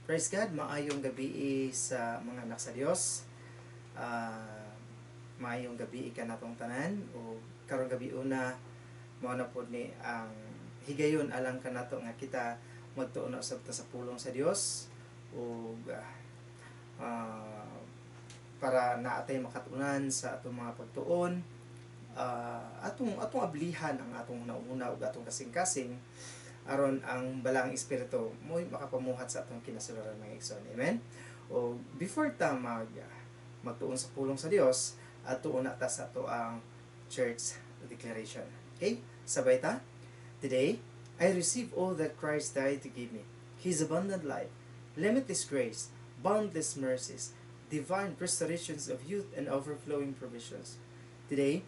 Praise God, maayong gabi sa mga anak sa Dios. Maayong gabi kanatong tanan o karong gabi una mao na pod ni ang higayon alang kanato nga kita magtuon na usab ta sa pulong sa Dios ug para naa tay makatunan sa atong mga pagtuon, atong ablihan ang atong nauna ug atong kasing-kasing aron ang Balaang Espiritu mo'y makapamuhat sa atong kinasularan, mga igsoon. Amen. O before ta magtuon sa pulong sa Dios, adto una ta sa ato ang church declaration. Okay? Sabay ta. Today, I receive all that Christ died to give me. His abundant life, limitless grace, boundless mercies, divine restorations of youth and overflowing provisions. Today,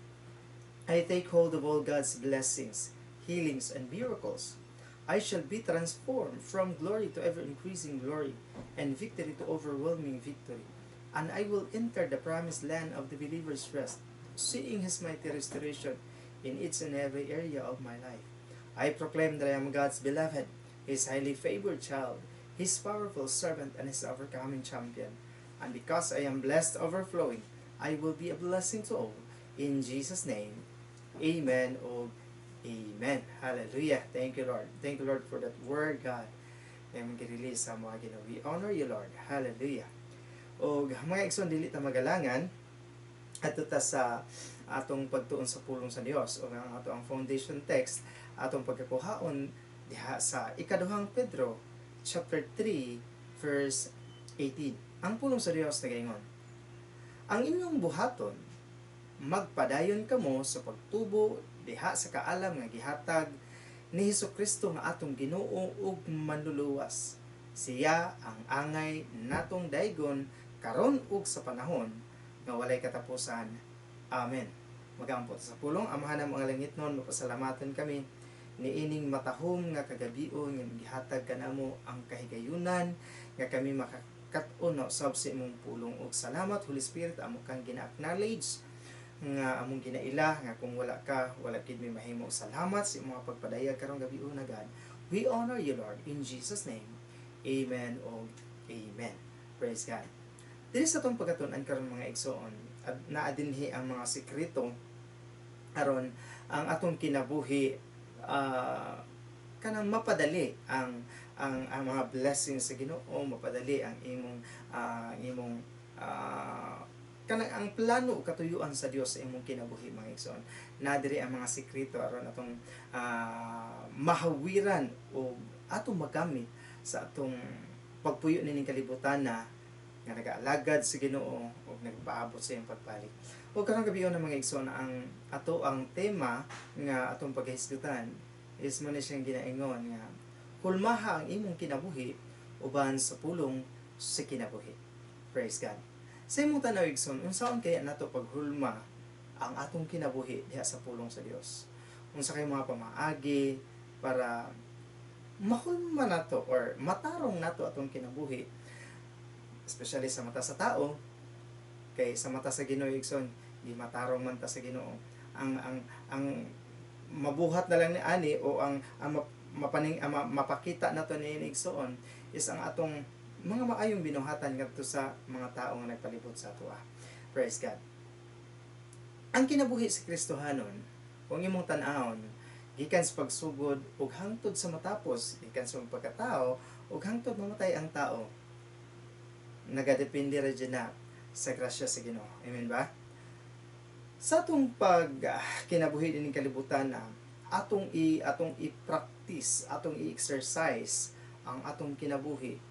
I take hold of all God's blessings, healings, and miracles. I shall be transformed from glory to ever increasing glory, and victory to overwhelming victory. And I will enter the promised land of the believer's rest, seeing His mighty restoration in each and every area of my life. I proclaim that I am God's beloved, His highly favored child, His powerful servant, and His overcoming champion. And because I am blessed overflowing, I will be a blessing to all. In Jesus' name, amen o amen. Hallelujah. Thank you, Lord. Thank you, Lord, for that word, God, na imong gi-release sa mga Ginoo. We honor you, Lord. Hallelujah. O mga igsoon, dili ta magalangan, adto ta sa atong pagtuon sa pulong sa Dios. O ang ato ang foundation text atong pagkakuhaon diha sa Ikaduhang Pedro chapter 3 verse 18. Ang pulong sa Dios nagaingon, "Ang inyong buhaton, magpadayon kamo sa pagtubo diha sa kaalam nga gihatag ni Hesus Kristo nga atong Ginoo ug Manluluwas. Siya ang angay natong daygon karon ug sa panahon nga walay katapusan. Amen." Magampo sa pulong. Amahan ng mga langitnon, mapasalamatan kami niining matahom nga kagabion nga gihatag kanamo ang kahigayunan nga kami makakat-on na usab sa imong pulong. Ug salamat, Holy Spirit, amo kang gina-acknowledge nga among ginaila nga kung wala ka, wala gid mi mahimo. Salamat sa imong pagpadayag karong gabi una, God. We honor you, Lord. In Jesus' name, amen og amen. Praise God. Diri sa atong pagkatun-an karon, mga igsoon, naa dinhi ang mga sekreto aron ang atong kinabuhi kanang mapadali ang mga blessings sa Ginoo, mapadali ang imong kanang ang plano o katuyuan sa Dios sa imong kinabuhi, mga igsoon. Na diri ang mga sekreto aron atong mahawiran o atong magamit sa atong pagpuyo nining kalibutan na nga nag-aalagad sa Ginoo ug nagpaabot sa iyang pagbalik. Ug karong gabi na, mga igsoon, ang ato ang tema nga atong paghisgutan is mo ni siyang ginaingon nga hulmaha ang imong kinabuhi uban sa pulong sa kinabuhi. Praise God. Sa imong tanaw, igsoon, unsaon kaya nato paghulma ang atong kinabuhi diha sa pulong sa Dios? Unsa kay mga pamaagi para mahulma nato or matarong nato atong kinabuhi, especially sa mata sa tao? Kay sa mata sa Ginoo, igsoon, di matarong man ta sa Ginoo. Ang mabuhat na lang ni ani o ang mapakita nato ni igsoon is ang atong mga maayong binuhatan ngadto sa mga tao nga nagpalibot sa atoa. Praise God. Ang kinabuhi sa Kristohanon, kung imong tan-awon, gikan sa pagsugod ug hangtod sa matapos, gikan sa pagkatao ug hangtod mamatay ang tao, nagadepende ra dyan na sa grasya sa Ginoo. Amen ba? Sa atong pag kinabuhi dining kalibutan na atong i-practice, atong i-exercise ang atong kinabuhi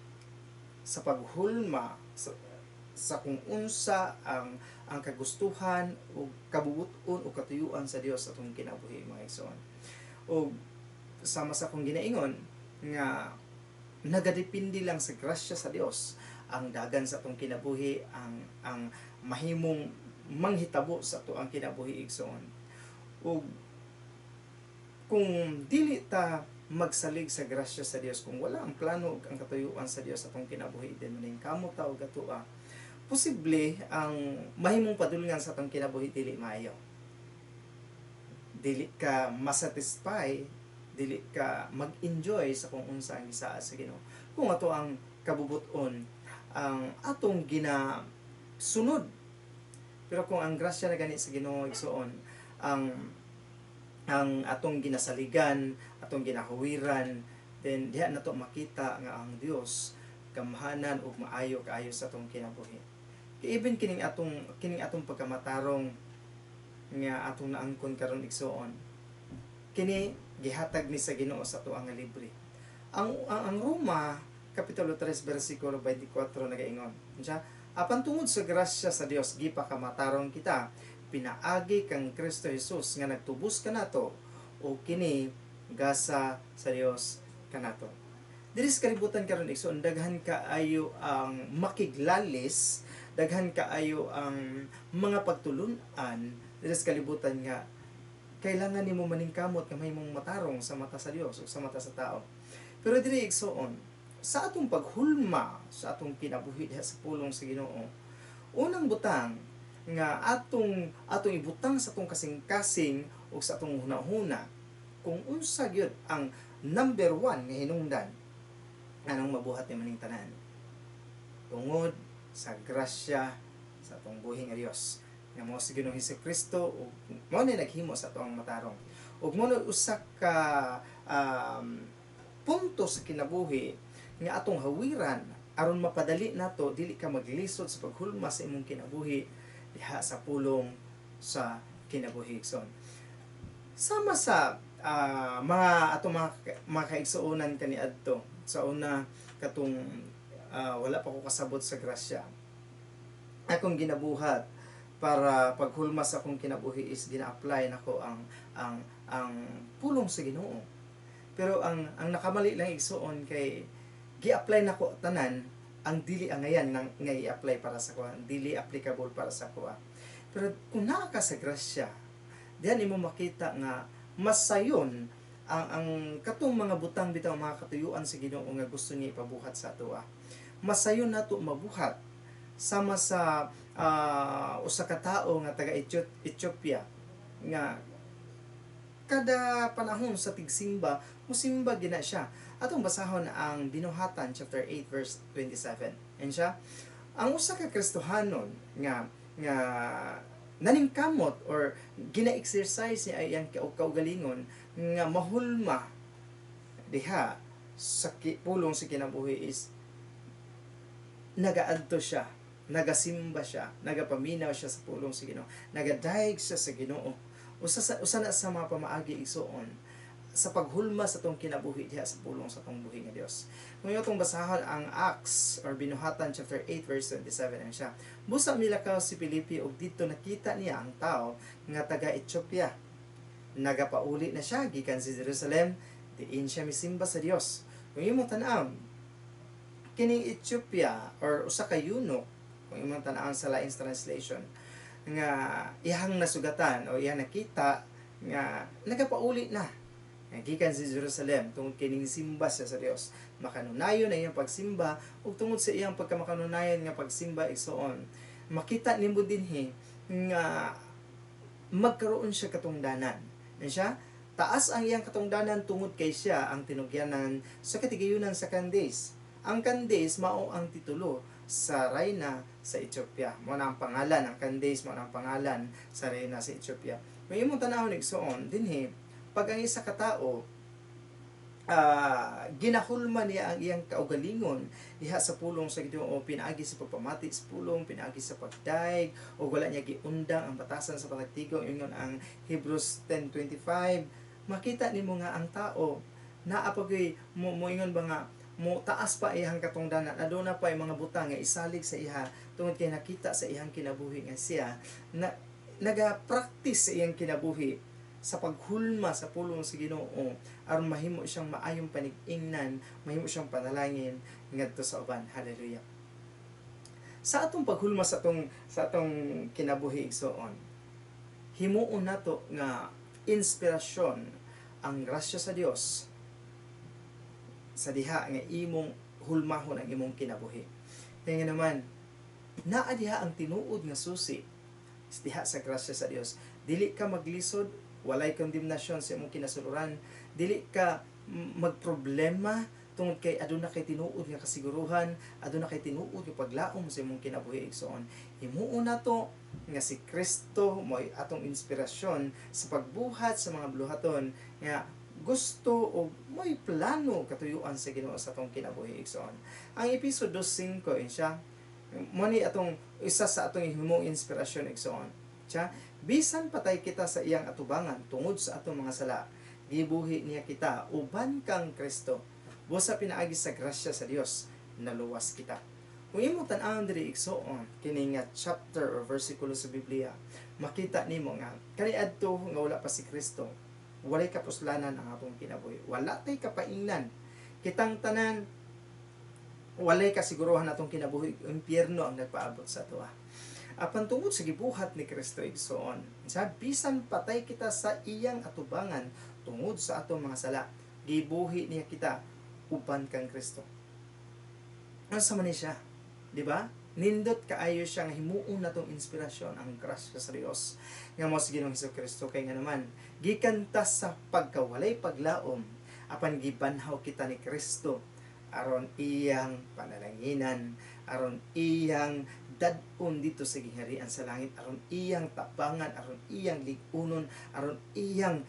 sa paghulma sa kung unsa ang kagustuhan o kabubuton o katuyuan sa Dios atong kinabuhi, mga igsoon. O sama sa akong ginaingon nga nagadepende lang sa grasya sa Dios ang dagan sa atong kinabuhi, ang mahimong manghitabo sa ato ang kinabuhi, igsoon. Ug kung dili ta magsalig sa grasya sa Dios, kung wala ang plano ug ang katuyuan sa Dios atong kinabuhi, din maning kamot ta ug atoa, posible ang mahimong padulngan sa atong kinabuhi dili maayo, dili ka masatisfy, dili ka mag-enjoy sa kung unsa ang gisaad sa Ginoo kung ato ang kabubuton ang atong ginasunod. Pero kung ang grasya na gani sa Ginoo, igsuon, ang atong ginasaligan, atong ginahuwiran, then diha nato makita nga ang Dios gamhanan ug maayo kaayo sa atong kinabuhi. Kay even kining atong pagkamatarong nga atong naangkon karon, igsuon, kini gihatag ni sa Ginoo sa ato nga libre. Ang Roma kapitulo 3 bersikulo 24 nagaingon siya, "Apan tungod sa grasya sa Dios gipakamatarong kita pinaagi kang Kristo Jesus nga nagtubos kanato, o kini gasa sa Dios kanato." Diri sa kalibutan karon, igsoon, daghan kaayo ang makiglalis, daghan kaayo ang mga pagtulun-an diri sa kalibutan nga kailangan nimo maningkamot nga mahimong matarong sa mata sa Dios o sa mata sa tao. Pero diri, igsoon, sa atong paghulma sa atong kinabuhi diha sa pulong sa Ginoo, unang butang nga atong ibutang sa atong kasing-kasing o sa atong hunahuna kung unsa gyud ang number one nga hinungdan anong mabuhat ni maning tanan, tungod sa grasya sa atong buhi nga Dios nga mao si Ginoong Kristo ug mao ni naghimo sa atong matarong, ug mao na usa ka punto sa kinabuhi nga atong hawiran aron mapadali nato, dili ka maglisod sa paghulma sa imong kinabuhi diha sa pulong sa kinabuhi, igsoon. Sama sa mga atong mga kaigsuonan kaniadto sa una, katong wala pa ko kasabot sa grasya, akong ginabuhat para paghulma sa akong kinabuhi is gina-apply nako ang pulong sa Ginoo. Pero ang nakamali lang, igsuon, kay gi-apply nako tanan ang dili angayan nang nga i-apply para sa kuha, dili applicable para sa kuha. Pero kung naa ka sa grasya, diyan imo makita nga mas sayon ang katong mga butang bitaw, mga katuyuan sa Ginoo nga gusto niya ipabuhat sa atoa. Mas sayon nato mabuhat, sama sa usa ka tawo nga taga Ethiopia nga kada panahon sa tigsimba, musimba gina siya. Atong basahon ang Binuhatan chapter 8 verse 27. And siya, ang usa ka Kristohanon nga nga naningkamot or gina-exercise niya ay iyang kaugalingon nga mahulma diha sa pulong sa kinabuhi is nagaadto siya, nagasimba siya, nagapaminaw siya sa pulong sa Ginoo, nagadayeg siya sa Ginoo. Usa na sa mga pamaagi, igsuon, sa paghulma sa tong kinabuhi diha sa pulong sa tong buhi nga Dios. Kung atong basahon ang Acts or Binuhatan chapter 8 verse 27, ang siya, "Busa milakaw si Felipe ug didto nakita niya ang tao nga taga Ethiopia. Nagapauli na siya gikan sa Jerusalem, diin siya misimba sa Dios." Kung imong tan-awon, kining Ethiopia or usa ka eunuch, kung imong tan-awon sa laing translation, nga iyang nasugatan o iyang nakita nga nagapauli na nga gikan sa Jerusalem tungod kay simba siya sa Dios. Makanunayon na iyang pagsimba, ug tungod sa iyang pagkamakanunayon nga pagsimba, igsuon, makita nimo dinhi nga magkaroon siya katungdanan. Yan siya, taas ang iyang katungdanan tungod kay siya ang tinugyanan sa katigayunan sa Candace. Ang Candace mao ang titulo sa reyna sa Ethiopia. Mao na ang pangalan ang Candace, mao na ang pangalan sa reyna sa Ethiopia. Kung imong tanawon, igsuon, dinhi pag ang isa ka tao ginahulma niya ang iyang kaugalingon diha sa pulong sa Ginoo pinaagi sa pagpamati sa pulong, pinaagi sa pagdayeg, o wala niya giundang ang batasan sa panagtigong, ingon ang Hebrews 10:25, makita nimo nga ang tao naa pa gyud mo moingon ba nga mo taas pa iyang katungdanan, aduna pa mga butang nga isalig sa iha tungod kay nakita sa iyang kinabuhi nga siya na naga-practice sa iyang kinabuhi sa paghulma sa pulong sa Ginoo aron mahimo siyang maayong panig-ingnan, mahimo siyang panalangin ngadto sa uban. Hallelujah. Sa atong paghulma sa atong kinabuhi, igsuon, himuon nato nga inspirasyon ang grasya sa Dios sa diha nga imong hulmahon ang imong kinabuhi. Kaya nga naman, naa diha ang tinuod nga susi diha sa grasya sa Dios. Dili ka maglisod, walay kondemnasyon sa imong kinasuluran, dili ka magproblema Tungod kay aduna kay tinuod nga kasiguruhan, aduna kay tinuod nga paglaom sa imong kinabuhi, igsoon. Himuon nato nga si Kristo mo'y atong inspirasyon sa pagbuhat sa mga buluhaton nga gusto o mo'y plano katuyuan sa Ginoo sa atong kinabuhi, igsoon. Ang Episo 2:5 siya mo ni atong isa sa atong himong inspirasyon, igsoon. Siya, bisan patay kita sa iyang atubangan tungod sa atong mga sala, gibuhi niya kita uban kang Kristo. Busa pinaagi sa grasya sa Dios naluwas kita. Kung imong tan-awon diri, igsoon, kini nga chapter or versikulo sa Biblia, makita nimo nga kaniadto nga wala pa si Kristo, walay kapuslanan ang atong kinabuhi. Wala tay kapaingnan. Kitang tanan walay kasiguruhan atong kinabuhi, impyerno ang nagpaabot sa atoa. Apan tungod sa gibuhat ni Kristo, igsoon, sa bisan patay kita sa iyang atubangan tungod sa atong mga sala, gibuhi niya kita uban kang Kristo. Unsa man ni siya, di ba? Nindot kaayo siya nga himuon natong inspirasyon ang grasya sa Dios nga mo sa Ginoong Kristo, kay nga naman gikan ta sa pagkawalay paglaom, apan gibanhaw kita ni Kristo aron iyang panalanginan, aron iyang dad-on dito sa gingharian sa langit, aron iyang tabangan, aron iyang lig-unon, aron iyang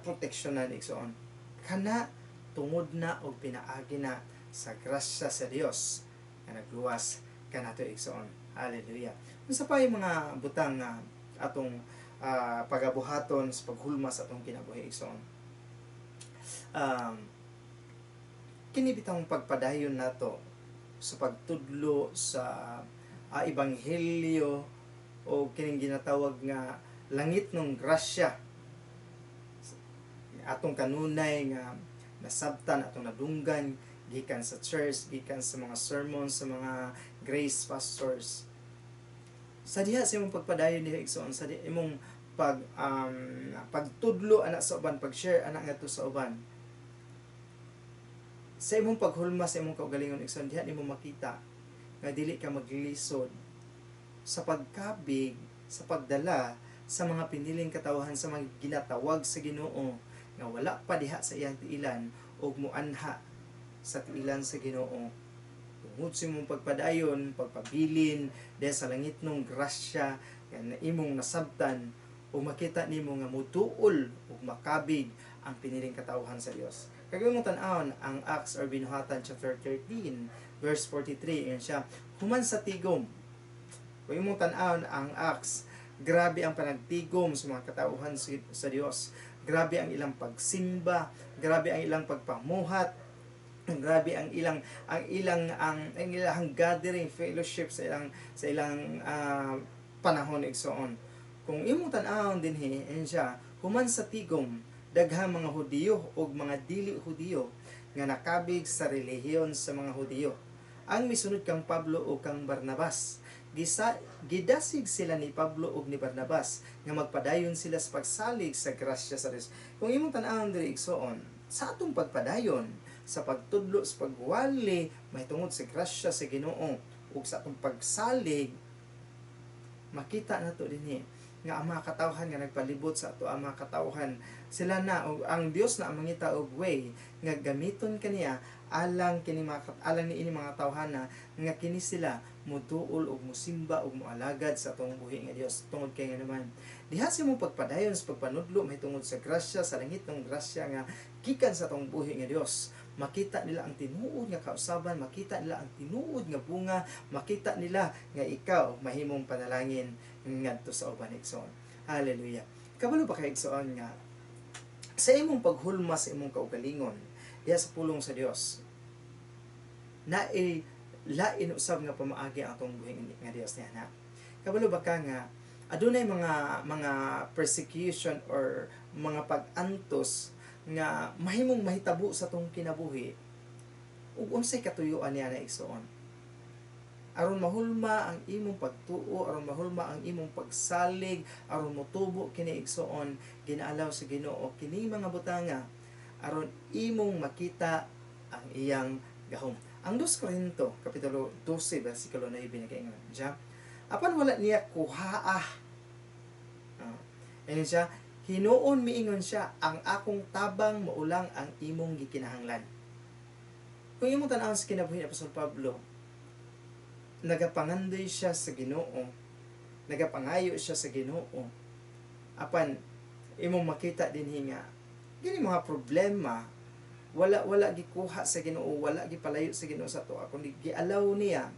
proteksyonan, igsoon. Kana tungod na og pinaagi na sa grasya sa Dios nga nagluwas kanato, igsoon. Hallelujah. Unsa pa yung mga butang nga atong pagabuhaton sa paghulma sa atong kinabuhi, igsoon? Kini bitang pagpadayon nato sa pagtudlo sa ebanghelyo o kining ginatawag nga langit ng grasya, atong kanunay nga nasabtan, atong nadunggan gikan sa church, gikan sa mga sermons, sa mga grace pastors. Sa diha sa imong pagpadayon diha, igsoon, sa diha imong pagtudlo ana sa uban, pag-share ana ngadto sa uban, sa imong paghulma sa imong kaugalingon, igsoon, diha nimo makita nga dili ka maglisod sa pagkabig, sa pagdala sa mga piniling katawhan, sa mga ginatawag sa Ginoo nga wala pa diha sa iyang tiilan ug muanha sa tiilan sa Ginoo tungod sa imong pagpadayon, pagpabilin diha sa langit nung grasya nga imong nasabtan, ug makita nimo nga muduol ug makabig ang piniling katawhan sa Dios. Kag imong tan-awon ang Acts or Binuhatan chapter 13 verse 43, ingon siya, human sa tigom. Kung imong tan-awon ang Acts, grabe ang panagtigom sa mga katauhan sa Dios. Grabe ang ilang pagsimba, grabe ang ilang pagpamuhat, grabe ang ilang gathering fellowship sa ilang panahon, igsoon. Kung imong tan-awon dinhi, ingon siya, human sa tigom, daghang mga Hudiyo ug mga dili Hudiyo nga nakabig sa relihiyon sa mga Hudiyo ang misunod kang Pablo ug kang Barnabas. Gidasig sila ni Pablo ug ni Barnabas nga magpadayon sila sa pagsalig sa grasya sa Dios. Kung imong tan-awon diri, igsoon, sa atong pagpadayon sa pagtudlo, sa pagwali mahitungod sa grasya sa Ginoo ug sa atong pagsalig, makita nato dinhi nga ang mga katawhan nga nagpalibot sa ato, ang mga katawhan sila na og ang Dios na ang mangita og way nga gamiton kaniya alang niini mga tawhana nga kini sila muduol og musimba og mualagad sa atong buhi nga Dios, tungod kay nga naman diha sa imong pagpadayon sa pagpanudlo mahitungod sa grasya, sa langit ng grasya nga gikan sa atong buhi nga Dios, makita nila ang tinuod nga kausaban, makita nila ang tinuod nga bunga, makita nila nga ikaw mahimong panalangin ngadto sa uban, igsoon. Hallelujah. Kabalo ba kay, igsoon, nga sa imong paghulma sa imong kaugalingon diha sa pulong sa Dios, na lain usab nga pamaagi ang atong buhi nga Dios niya na? Kabalo ba ka nga adunay mga persecution or mga pag-antos nga mahimong mahitabo sa atong kinabuhi, ug unsay katuyuan niya na, igsoon? Aron mahulma ang imong pagtuo, aron mahulma ang imong pagsalig, aron motubo kini, igsoon, ginaalaw sa Ginoo kini mga butanga aron imong makita ang iyang gahom. Ang 2 Korinto kapitulo 12 bersikulo 9 nagaingon siya, apan wala niya kuhaa. Ingon siya, hinuon miingon siya, ang akong tabang mao lang ang imong gikinahanglan. Kung imong tan-awon sa kinabuhi ni Apostol Pablo, nagapangandoy siya sa Ginoo, nagapangayo siya sa Ginoo. Apan imong makita dinhi nga gini mga problema wala wala gikuha sa Ginoo, wala gipalayo sa Ginoo sa ato, kundi gialaw niya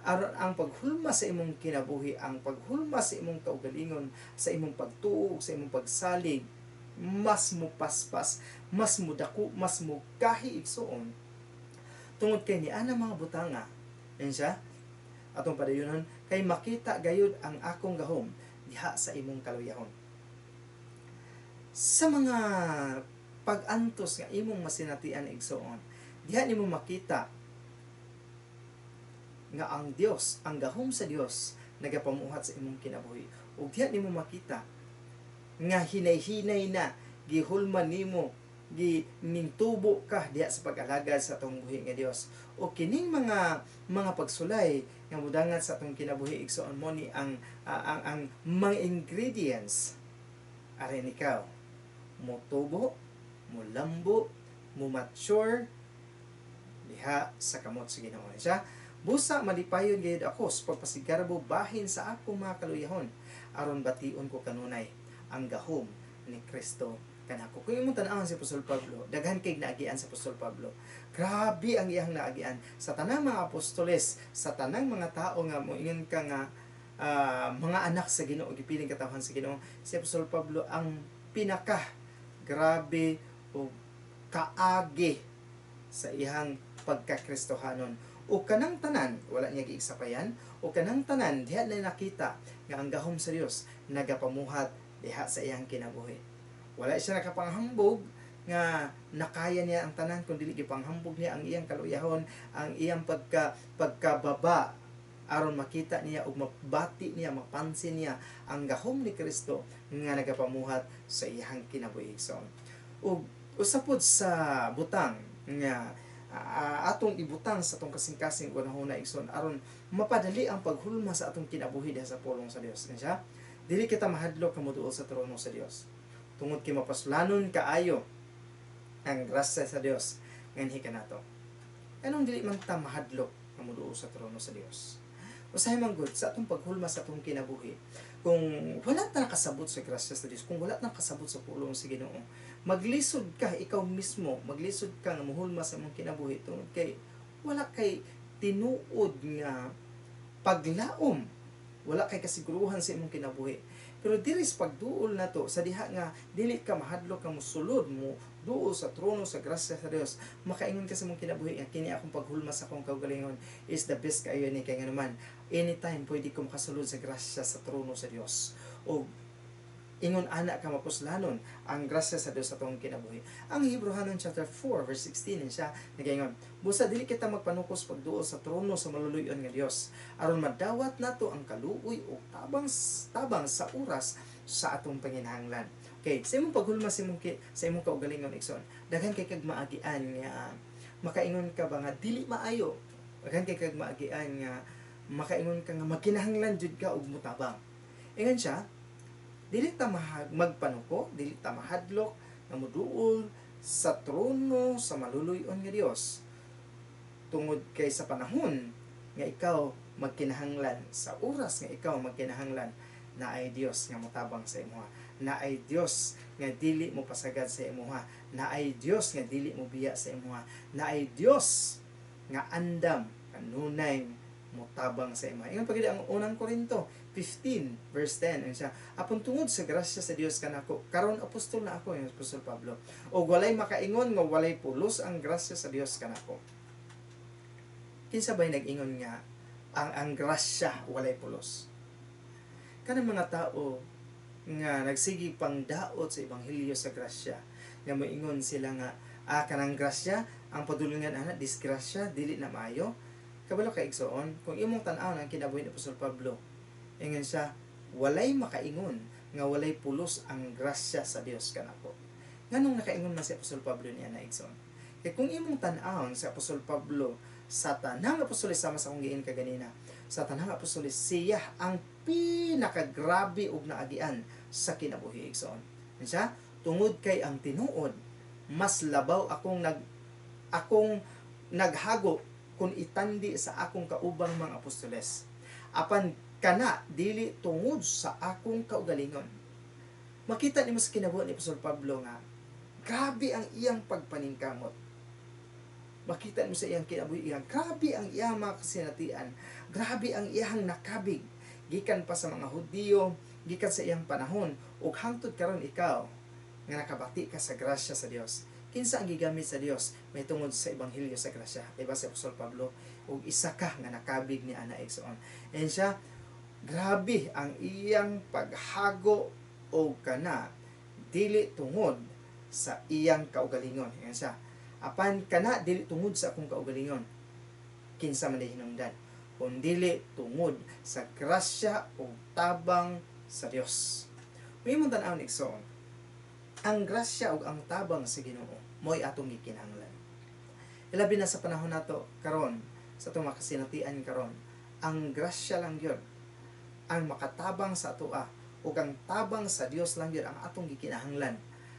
aron ang paghulma sa imong kinabuhi, ang paghulma sa imong kaugalingon, sa imong pagtuo, sa imong pagsalig, mas mupaspas, mas mudako, mas mukahi, igsuon. Tungod kay ni ana mga butanga, yan siya, atong padayonon, kay makita gayud ang akong gahom diha sa imong kaluyahon. Sa mga pag-antos nga imong masinatian, igsuon, diha nimo makita nga ang Dios, ang gahom sa Dios nagapamuhat sa imong kinabuhi. Ug diha nimo makita nga hinay-hinay na gihulman nimo, gi ningtubo ka diha sa pag-alagad sa atong buhi nga Dios. O kining mga pagsulay nga mudangat sa atong kinabuhi, igsoon, mo ni ang mga ingredients aron ikaw motubo, molambo, mo mature diha sa kamot sa Ginoo siya. Busa malipayon gayud ako sa pagpasigarbo bahin sa akong mga kaluyahon aron bation ko kanunay ang gahom ni Kristo kanako. Kung imong tan-awon si Apostol Pablo, daghan kay naagian sa Apostol Pablo. Grabe ang iyang naagian sa tanang mga apostoles, sa tanang mga tao nga moingon ka nga mga anak sa Ginoo, gipiling katawhan sa Ginoo. Si Apostol Pablo ang pinaka grabe o kaagi sa iyang pagkakristohanon. O kanang tanan, wala niya giigsapayan, o kanang tanan, diha na nakita nga ang gahom sa Dios nagapamuhat diha sa iyang kinabuhi. Wala siya nakapanghambog nga nakaya niya ang tanan, kun dili gipanghambog niya ang iyang kaluyahon, ang iyang pagkababa aron makita niya ug mabati niya, mapansin niya ang gahom ni Kristo nga nagapamuhat sa iyang kinabuhi. So, ug usa pod sa butang nga atong ibutang sa atong kasing-kasing unahuna, igsoon, aron mapadali ang paghulma sa atong kinabuhi diha sa pulong sa Dios. Siya, dili kita mahadlok nga moduol sa trono sa Dios tungod kay mapaslanon kaayo ang grasya sa Dios nganhi kanato. Anong dili man ta mahadlok nga moduol sa trono sa Dios? Usahay man gud sa atong paghulma sa atong kinabuhi, kung wala ta nakasabot sa grasya sa Dios, kung wala ta nakasabot sa pulong sa Ginoo, maglisod ka ikaw mismo, maglisod ka nga muhulma sa imong kinabuhi tungod kay wala kay tinuod nga paglaom, wala kay kasiguruhan sa imong kinabuhi. Pero diri sa pagduol nato sa diha nga dili ka mahadlok ka mosulod mo duol sa trono sa grasya sa Dios, makaingon ka sa imong kinabuhi nga kini akong paghulma sa akong kaugalingon is the best kaayo ni, kay nganuman anytime pwede ko makasulod sa grasya sa trono sa Dios. O ingon ana ka mapuslanon ang grasya sa Dios sa atong kinabuhi. Ang Hebreohanon chapter 4 verse 16 siya nagaingon, busa dili kita magpanukos pagduol sa trono sa maluluyon nga Dios aron madawat nato ang kaluoy o tabang tabang sa oras sa atong panginahanglan. Okay, sa imong paghulma sa imong kaugalingon, igsoon, daghan kay kag maagian nga makaingon ka ba nga dili maayo. Daghan kay kag maagian nga makaingon ka nga magkinahanglan jud ka og mutabang. Ingon siya, dili ta magpanuko, dili ta mahadlok nga moduol sa trono sa maluluyon nga Dios. Tungod kay sa panahon nga ikaw magkinahanglan, sa oras nga ikaw magkinahanglan, naay Dios nga motabang sa imuha, naay Dios nga dili mo pasagad sa imuha, naay Dios nga dili mo biya sa imuha, naay Dios nga andam kanunay motabang sa imuha. Ingon pagid ang unang Korinto 15 verse 10, ano siya, apon tungod sa grasya sa Dios kanako, karon apostol na ako, yung Apostol Pablo. O walay makaingon nga walay pulos ang grasya sa Dios kanako. Kinsa bay nag-ingon nga ang grasya walay pulos? Kanang mga tao nga nagsige pangdaot sa ebanghelyo sa grasya, nga moingon sila nga kanang grasya ang padulungan ana disgrasya, dili na maayo. Kabalo ka, igsoon, kung imong tan-aw ang kinabuhi ni Apostol Pablo, ingon siya, walay makaingon nga walay pulos ang grasya sa Dios kanako. Nganong nakaingon man si Apostol Pablo niya na, igsoon? Kay kung imong tan-awon si Apostol Pablo, sa tanang apostoles, sama sa akong giin kaganina, sa tanang apostoles siya ang pinakagrabe og naagian sa kinabuhi, igsoon. Siya, tungod kay ang tinuod, mas labaw akong naghago kun itandi sa akong kaubang mga apostoles. Apan kana dili tungod sa akong kaugalingon. Makita nimo sa kinabuhi ni Apostol Pablo nga grabe ang iyang pagpaningkamot. Makita nimo sa iyang kinabuhi, iyang grabe ang iyang mga kasinatian, grabe ang iyang nakabig gikan pa sa mga Hudiyo, gikan sa iyang panahon ug hangtod karon. Ikaw nga nakabati ka sa grasya sa Dios, kinsa ang gigamit sa Dios may tungod sa ebanghelyo sa grasya? Diba si Apostol Pablo? Ug isa ka nga nakabig ni ana, igsoon. And siya, grabe ang iyang paghago og kana dili tungod sa iyang kaugalingon. Yan siya, apan kana dili tungod sa akong kaugalingon, kinsa man hinungdan, kun dili tungod sa grasya o tabang sa Dios. May imong tan-awon, igsoon, ang grasya ug ang tabang sa Ginoo mo'y atong gikinahanglan. Ilabi na sa panahon nato karon, sa atong makasinatian karon, ang grasya lang gyud ang makatabang sa atoa ug ang tabang sa Dios lang gyud ang atong gikinahanglan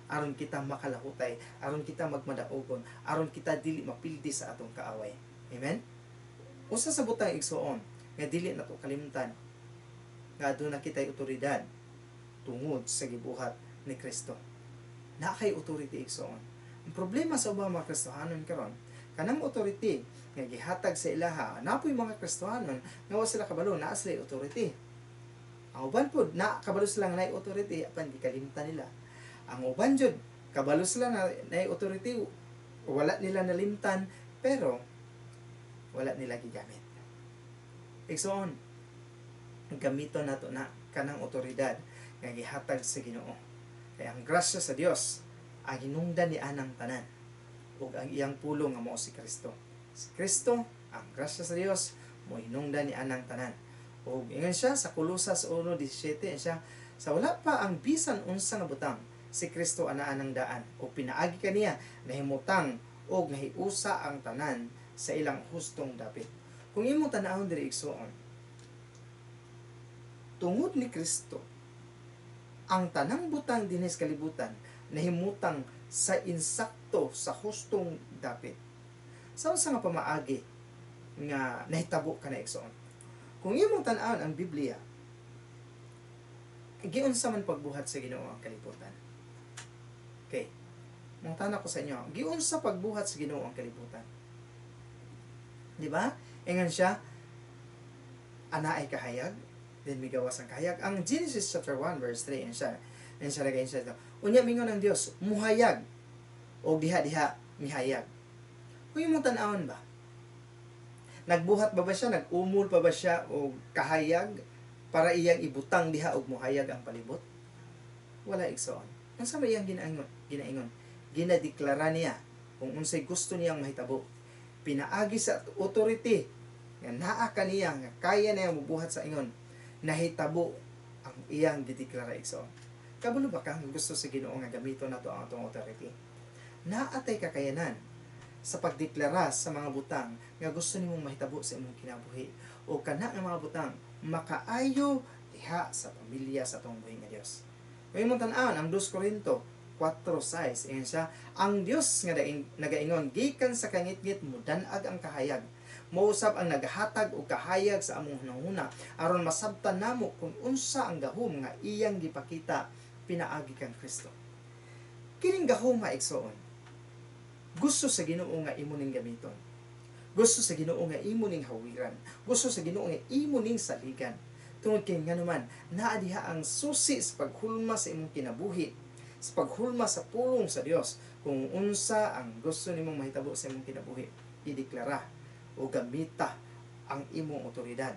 aron kita makalahutay, aron kita magmadaogon, aron kita dili mapildi sa atong kaaway. Amen? Usa sa butang, igsoon, nga dili nato kalimtan nga aduna kitay otoridad tungod sa gibuhat ni Kristo. Na kay authority, igsoon. Ang problema sa ubang mga Kristohanon karon, kanang authority nga gihatag sa ilaha, napoy mga Kristohanon nga wa sila kabalo naa sila authority. Ang uban pod na kabalo sila nga naay authority, apan gikalimtan nila. Ang uban jud kabalo sila na naay authority, wala nila nalimtan, pero wala nila gigamit. Igsoon, gamiton nato na kanang otoridad nga gihatag sa Ginoo. Kay ang grasya sa Dios ang hinungdan ni anang tanan ug ang iyang pulong nga mao si Kristo. Si Kristo, ang grasya sa Dios, mo hinungdan ni anang tanan. Ug ingon siya sa Kolosas 1:17 siya, sa wala pa ang bisan unsa nga butang, si Kristo anaa ng daan ug pinaagi kaniya nahimutang ug nahiusa ang tanan sa ilang hustong dapit. Kung imong tan-awon diri, igsoon, tungod ni Kristo ang tanang butang dinhi sa kalibutan nahimutang sa insakto, sa hustong dapit. Sa unsa nga pamaagi nga nahitabo kana, igsoon? Kung imong tan-awon ang Biblia, giunsa man pagbuhat sa Ginoo ang kalibutan? Okay. Mangutana ko sa inyo, giunsa pagbuhat sa Ginoo ang kalibutan? Di ba? Ingon siya, anaay kahayag, then migawas ang kahayag. Ang Genesis chapter 1 verse 3, ingon siya nagaingon siya. Unya mingon ang Dios, muhayag o diha-diha mihayag. Kung imong tan-awon ba, nagbuhat ba ba siya, nag-umol pa ba siya og kahayag para iyang ibutang diha og muhayag ang palibot? Wala, igsoon. Unsa may iyang ginaingon? Ginaingon. Ginadeklara niya kung unsay gusto niyang mahitabo. Pinaagi sa authority nga naa kaniya, nga kaya niya mubuhat sa ingon, nahitabo ang iyang gideklara, igsoon. Kabalo ba ka nga gusto sa Ginoo nga gamiton nato ang atong authority? Naa tay kakayanan sa pagdeklara sa mga butang nga gusto nimong mahitabo sa imong kinabuhi o kana nga mga butang makaayo diha sa pamilya sa atong buhi nga Dios. Kung imong tan-awon ang 2 Corinto 4:6, ingon siya, ang Dios nga daing, nagaingon gikan sa kangitngit, mudan-ag ang kahayag, mousab ang nagahatag og kahayag sa among hunahuna aron masabtan namo kung unsa ang gahom nga iyang gipakita pinaagi kang Kristo. Kining gahom nga, igsoon, gusto sa Ginoo nga imo ning gamiton. Gusto sa Ginoo nga imo ning hawiran. Gusto sa Ginoo nga imo ning saligan. Tungod kay nganuman, naa diha ang susi sa paghulma sa imong kinabuhi, sa paghulma sa pulong sa Dios. Kung unsa ang gusto nimong mahitabo sa imong kinabuhi, ideklara o gamita ang imong otoridad.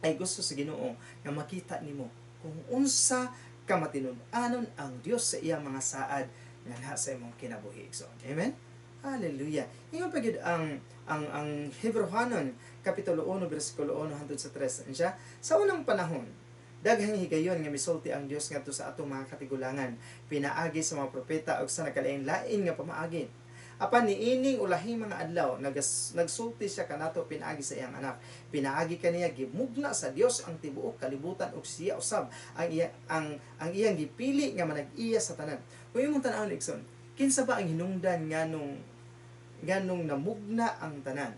Ay gusto sa Ginoo nga makita nimo kung unsa ka matinud-anon ang Dios sa iyang mga saad nga naa sa imong kinabuhi. So, amen? Hallelujah. Ingon pa gyud ang Hebreohanon kapitulo 1 bersikulo 1 hangtod sa 3 siya, sa unang panahon, daghang higayon nga misulti ang Dios ngadto sa atong mga katigulangan pinaagi sa mga propeta ug sa nagkalain-lain nga pamaagi. Apan niining ulahing mga adlaw, nagsulti siya kanato pinaagi sa iyang Anak. Pinaagi kaniya gimugna sa Dios ang tibuok kalibutan ug siya usab ang iyang gipili nga manag-iya sa tanan. Kung imong tan-awon, igsoon, kinsa ba ang hinungdan nganong Nganong namugna ang tanan,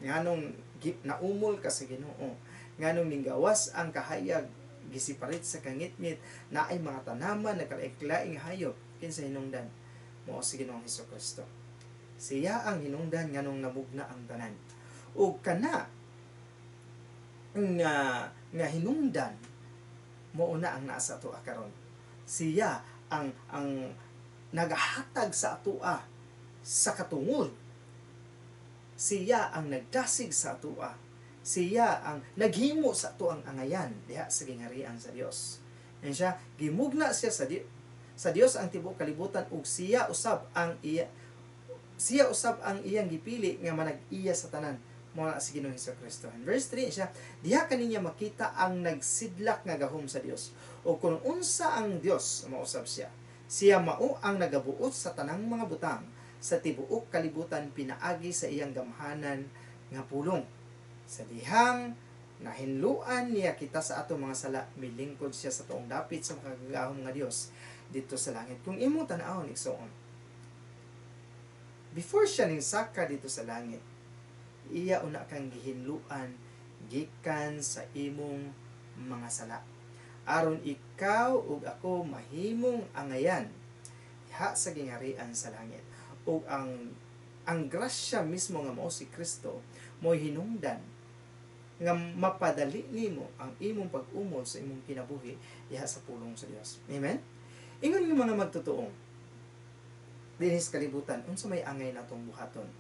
nganong naumol ka sa Ginoo, nganong ninggawas ang kahayag, gisiparit sa kangitngit, naay mga tanaman, nagkalaing hayop, kinsa hinungdan? Mao si Ginoong Hesukristo. Siya ang hinungdan nganong namugna ang tanan. Ug kana nga nga hinungdan mao na ang naa sa atoa karon. Siya ang nagahatag sa atoa sa katungod. Siya ang nagdasig sa atoa. Siya ang naghimo sa atoang angayan diha sa gingharian sa Dios. Yan siya, gimugna siya sa Dios ang tibuok kalibutan ug siya usab ang iyang gipili nga manag-iya sa tanan, mao na si Ginoong Kristo. In verse 3 siya, diha kaninya makita ang nagsidlak nga gahom sa Dios. O kung unsa ang Dios, mausab siya. Siya mao ang nagabuot sa tanang mga butang sa tibuok kalibutan pinaagi sa iyang gamhanan nga pulong. Sa dihang nahinluan niya kita sa atong mga sala, milingkod siya sa tuong dapit sa makagagahom nga Dios dito sa langit. Kung imong tan-awon, igsoon, before siya ning saka dito sa langit, iya una kang gihinluan gikan sa imong mga sala, aron ikaw ug ako mahimong angayan diha sa gingharian sa langit. Ug ang grasya mismo nga mao si Kristo mo'y hinungdan nga mapadali nimo ang imong pag-umol sa imong kinabuhi diha sa pulong sa Dios. Amen. Ingon nga mga magtotoo dinhi sa kalibutan, unsa may angay natong buhaton?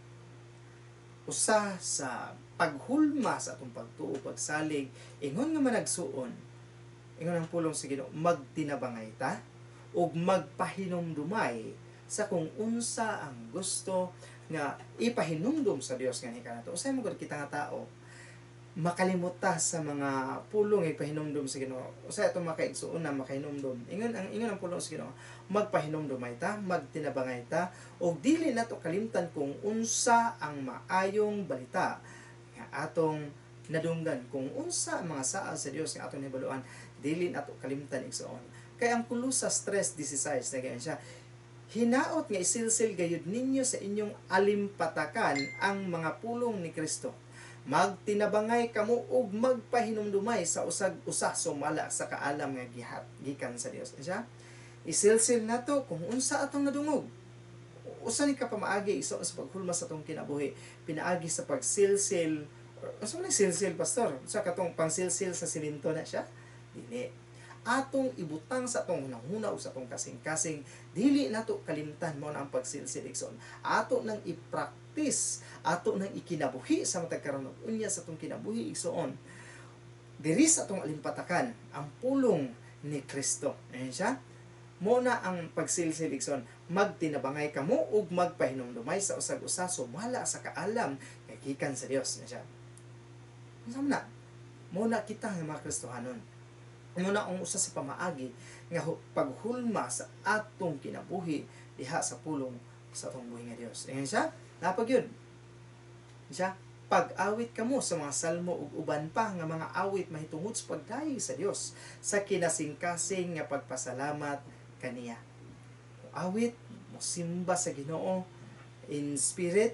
Usa sa paghulma sa atong pagtuo, pagsalig, ingon nga managsuon, ingon ang pulong sa Ginoo, magtinabangay ta ug magpahinumdumay sa kung unsa ang gusto nga ipahinumdum sa Dios nga kanato. Usay mo gud kita nga tao makalimot ta sa mga pulong ipahinumdum sa Ginoo. Usay atong makaigsuon na makahinumdum. Ingon ang pulong sa Ginoo, magpahinumdumay ta, magtinabangay ta ug dili nato kalimtan kung unsa ang maayong balita nga atong nadunggan, kung unsa ang mga saad sa Dios nga atong nahibaluan, dili nato kalimtan, igsuon. Kay ang Kolosas 3:16 na siya, hinaot nga isilsil gayud ninyo sa inyong alimpatakan ang mga pulong ni Kristo. Magtinabangay kamo ug magpahinumdumay sa usag usa sumala sa kaalam nga gihat gikan sa Dios. Siya, isilsil nato kung unsa atong nadungog. Usa ni ka pamaagi iso sa paghulma sa atong kinabuhi, pinaagi sa pagsilsil. Unsa man silsil, pastor? Sa katong pangsilsil sa silinto na siya? Dili. Atong ibutang sa atong hunahuna o sa atong kasing-kasing, dili nato kalimtan. Mo na ang pagsilsil, igsoon. Ato nang i-practice, ato nang ikinabuhi sa matag karon ug unya sa atong kinabuhi, igsoon, diri sa atong alimpatakan ang pulong ni Kristo. Ayan siya. Mo na ang pagsilsil, igsoon. Magtinabangay kamo ug magpahinumdumay sa usag-usa sumala sa kaalam nga gikan sa Dios. Ayan siya. Unsa man na? Mo na kita nga mga Kristohanon. Mo na ang usa sa pamaagi nga paghulma sa atong kinabuhi diha sa pulong sa atong buhi nga Dios. Ayan siya. Napag yun. Siya, pag-awit kamo sa mga salmo ug uban pa nga mga awit mahitungod sa pagdayeg sa Dios sa kinasingkasing nga pagpasalamat kaniya. Awit, mosimba sa Ginoo in spirit,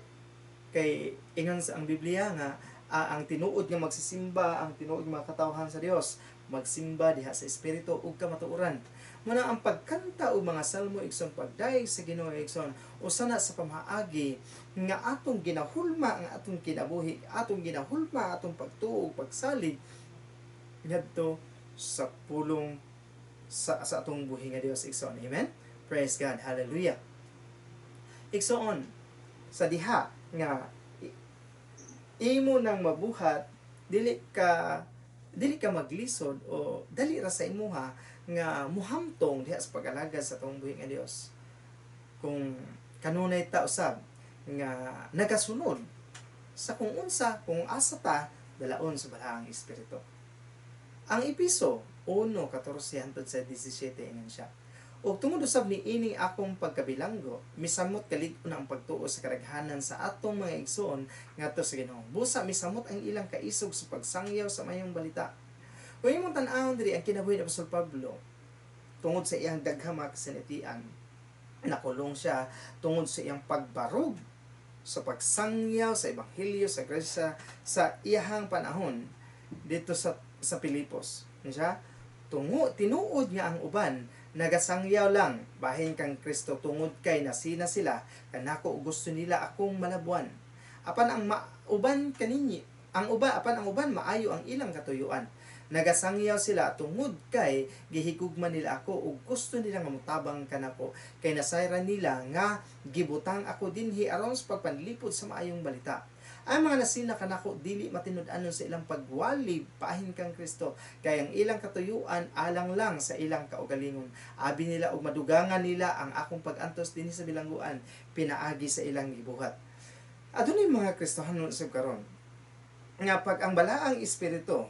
kay ingon sa ang Biblia nga ang tinuod nga magsisimba, ang tinuod nga mga katawhan sa Dios, magsimba diha sa espiritu ug kamatuoran. Muna ang pagkanta og mga salmo, igsoon, pagdayeg sa Ginoo, igsoon, usa na sa pamaagi nga atong ginahulma ang atong kinabuhi, atong ginahulma ang atong pagtuo ug pagsalig ngadto sa pulong sa atong buhi nga Dios, igsoon. Amen. Praise God. Hallelujah. Igsoon, sa diha nga imo nang mabuhat, dili ka maglisod o dali ra sa imuha nga muhamtong diha sa pag-alagad sa atong buhi nga Dios. Kung kanunay ta usab nga nagasunod sa kung unsa, kung asa ta dalaon sa Balaang Espiritu. Ang Epeso 1:14 hangtod sa 17, ingon siya, "Ug tungod usab ni ining akong pagkabilanggo, misamot kalig-on ang pagtuo sa kadaghanan sa atong mga igsoon ngadto sa Ginoo. Busa misamot ang ilang kaisog sa pagsangyaw sa mayong balita." Kung imong tan-awon diri ang kinabuhi ni Apostol Pablo, tungod sa iyang daghang mga kasinatian, nakulong siya tungod sa iyang pagbarog sa pagsangyaw sa ebanghelyo sa grasya sa iyahang panahon dito sa Pilipos. Siya tungo tinuod nga ang uban nagasangyaw lang bahin kang Kristo tungod kay nasina sila kanako, gusto nila akong malabuan. Apan ang uban kaninyi ang uban apan ang uban maayo ang ilang katuyuan. Nagasangyaw sila tungod kay gihigugma nila ako ug gusto nila nga motabang kanako, kay nasayran nila nga gibutang ako dinhi aron sa pagpanlipod sa maayong balita. Ang mga nasina kanako dili matinud-anon sa ilang pagwali pahin kang Kristo, kay ang ilang katuyuan alang lang sa ilang kaugalingon. Abi nila og madugangan nila ang akong pag-antos dinhi sa bilangguan pinaagi sa ilang gibuhat. Adunay mga Kristohanon sa karon nga pag ang balaang espiritu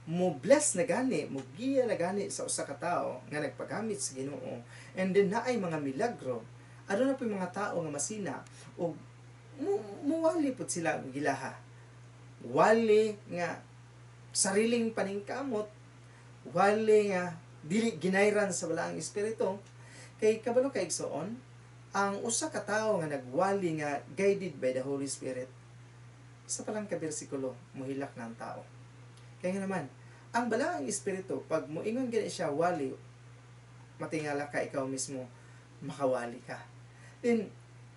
mo bless na gani, mo giya na gani sa usa ka tawo nga nagpagamit sa Ginoo, and then naay mga milagro, aduna po mga tao nga masina og muwali pud sila og gilaha. Wali nga sariling paningkamot, wali nga dili ginayran sa balaang espiritu. Kay kabalo kay igsoon, ang usa ka tawo nga nagwali nga guided by the Holy Spirit, sa palang ka bersikulo mohilak na ang tao. Kaya nga naman, ang balaang espiritu, pag moingon gani siya wali, matingala ka ikaw mismo, makawali ka. Then,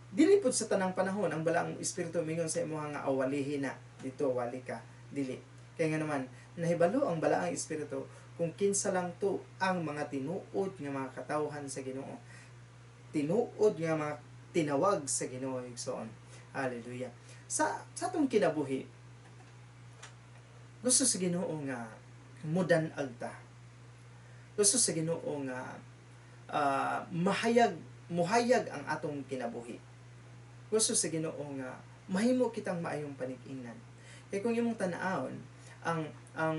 dili pud sa tanang panahon ang balaang espiritu mingon sa imuha nga awalihin na, dito wali ka, dili. Kaya nga naman, nahibalo ang balaang espiritu kung kinsa lang to ang mga tinuod nga mga katawhan sa Ginoo. Tinuod nga mga tinawag sa Ginoo, igsoon. Hallelujah. Sa atong kinabuhi, gusto sa Ginoo nga mudan-ag ta. Gusto sa Ginoo nga mahayag muhayag ang atong kinabuhi. Gusto sa Ginoo nga mahimo kitang maayong panig-ingnan. Kay kung imong tan-awon ang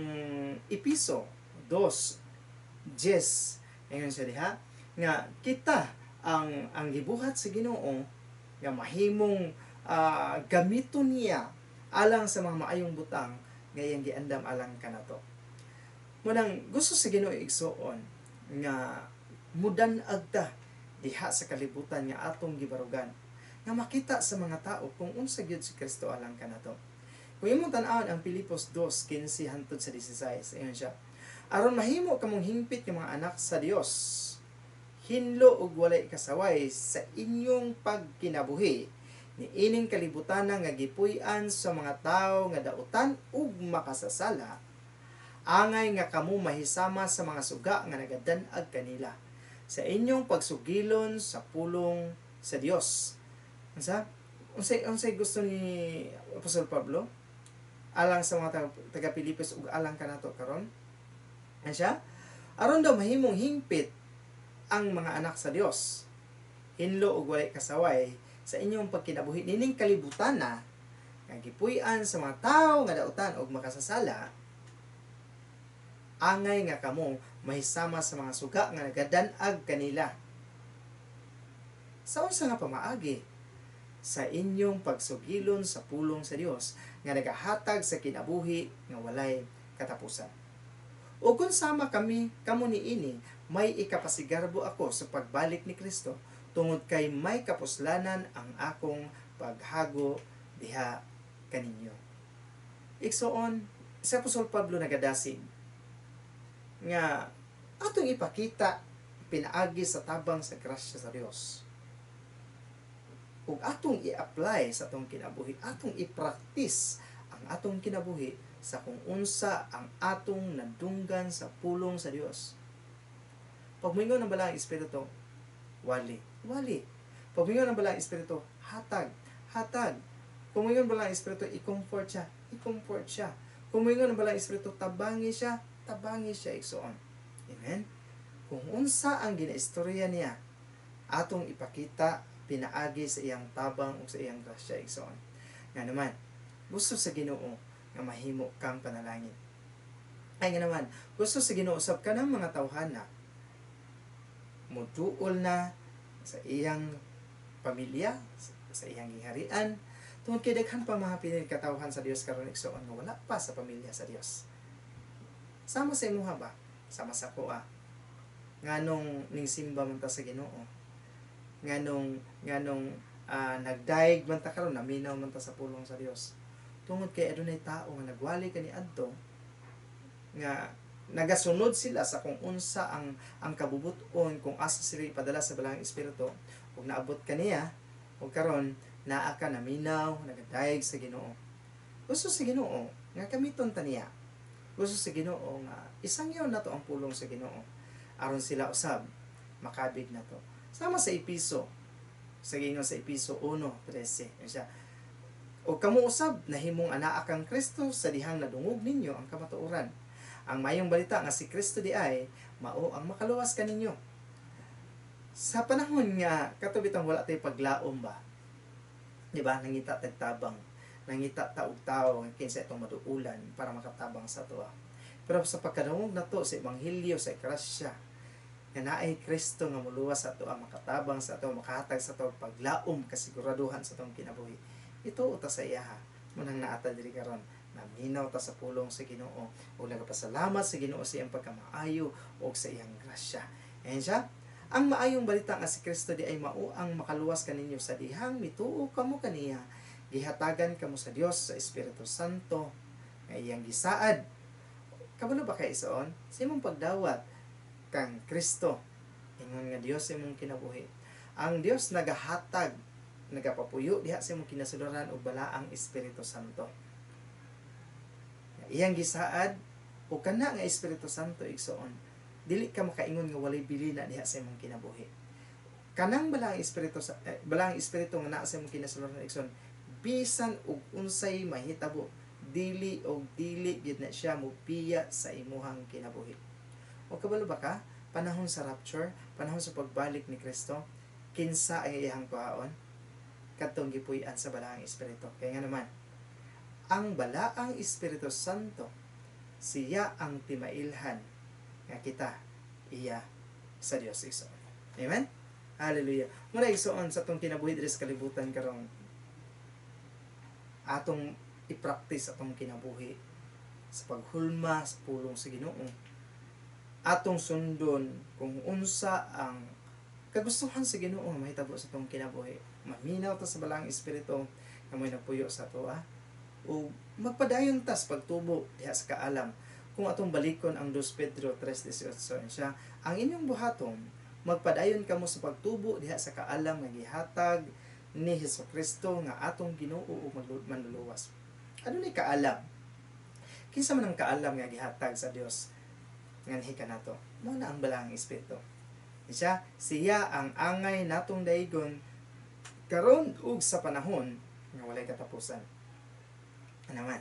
Episo 2:10, ingon siya diha nga kita ang gibuhat sa Ginoo nga mahimong gamiton niya alang sa mga maayong butang nga iyang giandam alang kanato. Munang gusto sa Ginoo, igsuon, nga mudan-ag ta diha sa kalibutan nga atong gibarugan, nga makita sa mga tao kung unsa gyud si Kristo alang kanato. Kung imong tan-awon ang Filipos 2:15 hangtod sa 16, ingon siya, aron mahimo kamong hingpit nga mga anak sa Dios, hinlo ug walay kasaway sa inyong pagkinabuhi niining kalibutan nga gipuy-an sa mga tawo nga dautan ug makasasala, angay nga kamo mahisama sa mga suga nga nagadan-ag kanila sa inyong pagsugilon sa pulong sa Dios. Unsa? Unsay gusto ni Apostol Pablo alang sa mga taga Pilipos ug alang kanato karon? Ano siya? Aron daw mahimong hingpit ang mga anak sa Dios, hinlo ug walay kasaway sa inyong pagkinabuhi nining kalibutan na nga gipuy-an sa mga tawo nga dautan og makasasala, angay nga kamo mahisama sa mga suga nga nagadan-ag kanila. Sa unsa nga pamaagi? Sa inyong pagsugilon sa pulong sa Dios nga nagahatag sa kinabuhi nga walay katapusan. O kung sama kami kamo niini, may ikapasigarbo ako sa pagbalik ni Kristo tungod kay may kapuslanan ang akong paghago diha kaninyo. Igsoon, si Apostol Pablo nagadasig nga atong ipakita pinaagi sa tabang sa grasya sa Dios. Ug atong i-apply sa atong kinabuhi, atong i-practice ang atong kinabuhi sa kung unsa ang atong nadunggan sa pulong sa Dios. Pag moingon ang balaang espiritu, wali, wali. Pag moingon ang balaang espiritu, hatag, hatag. Kung moingon ang balaang espiritu, i-comfort siya, i-comfort siya. Kung moingon ang balaang espiritu, tabangi siya, tabangi siya, igsoon. Amen? Kung unsa ang ginaistorya niya, atong ipakita pinaagi sa iyang tabang o sa iyang grasya, igsoon. Nga naman, gusto sa Ginoo nga mahimo kang panalangin. Ay nga naman, gusto sa Ginoo usab ka ng mga tawhana muduol na sa iyang pamilya, sa iyang giharian, tungod kay daghan pa mga pinili katawhan sa Dios karon, igsoon, nga wala pa sa pamilya sa Dios. Sama sa imuha ba? Sama sa ko ah. Nganong ning simba man ta sa Ginoo? Nganong Nagdaig man ta karon, naminaw man ta sa pulong sa Dios. Tungod kay adunay tao nga nagwali kaniadto nga nagasunod sila sa kung unsa ang kabubut-on, kung asa sila ipadala sa Balaang Espiritu, ug naabot kaniya, ug karon naa ka naminaw, nagadayeg sa Ginoo. Gusto sa Ginoo nga gamiton ta niya. Gusto sa Ginoo nga isangyaw nato ang pulong sa Ginoo aron sila usab makabig nato. Sama sa Episo, sa Ginoo sa Episo 1:13. Yun siya. O kamo usab nahimong anaa kang Kristo sa dihang nadungog ninyo ang kamatuoran, ang mayong balita nga si Kristo di ay mao ang makaluwas kaninyo. Sa panahon nga kato bitang wala tay paglaom ba. Di ba? Nangita tag tabang, nangita ta og tawo nga kinsa itong maduulan para makatabang sa atoa. Pero sa pagkadungog nato sa ebanghelyo sa grasya nga naay Kristo nga moluwas sa atoa, makatabang sa ato, makahatag sa ato paglaom, kasiguraduhan sa atong kinabuhi. Ito uta sa iyaha. Munang naata diri karon, naminaw ta sa pulong sa Ginoo ug nagapasalamat sa Ginoo sa iyang pagkamaayo ug sa iyang grasya. Ayan siya. Ang maayong balita nga si Kristo di ay mao ang makaluwas kaninyo sa dihang mituo kamo kaniya, gihatagan kamo sa Dios sa Espiritu Santo nga iyang gisaad. Kabalo ba kay isuon? Sa imong pagdawat kang Kristo, ingon nga Dios sa imong kinabuhi, ang Dios nagahatag, nagapapuyo diha sa imong kinasuluran og Balaang Espiritu Santo. Iyang gisaad, o kana nga Espiritu Santo, igsoon, dili ka makaingon nga walay bilina diha sa imong kinabuhi. Kanang Balaang Espiritu nga naa sa imong kinasuluran, igsoon, bisan og unsay mahitabo, dili og dili gyud na siya mobiya sa imuhang kinabuhi. O kabalo ba ka, panahon sa rapture, panahon sa pagbalik ni Kristo, kinsa ang iyang kuhaon? Kadtong gipuy-an sa Balaang Espiritu. Kaya nga naman, ang Balaang Espiritu Santo, siya ang timailhan nga kita iya sa Dios, igsoon. Amen? Hallelujah. Muna, igsoon, sa atong kinabuhi diri sa kalibutan karong atong i-practice atong kinabuhi sa paghulma sa pulong sa Ginoo. Atong sundon kung unsa ang kagustuhan sa Ginoo nga mahitabo sa atong kinabuhi. Maminaw ta sa Balaang Espiritu nga mo'y nagpuyo sa ato o magpadayon tas pagtubo diha sa kaalam. Kung atong balikon ang 2 Pedro 3:18 siya, ang inyong buhaton, magpadayon kamo sa pagtubo diha sa kaalam nga gihatag ni Hesukristo nga atong Ginoo ug manluluwas. Ano ni kaalam? Kinsa man ang kaalam nga gihatag sa Dios nganhi kanato? Mao na ang Balaang Espiritu. Siya, siya ang angay natong daigon karon ug sa panahon nga walay katapusan. Ano man,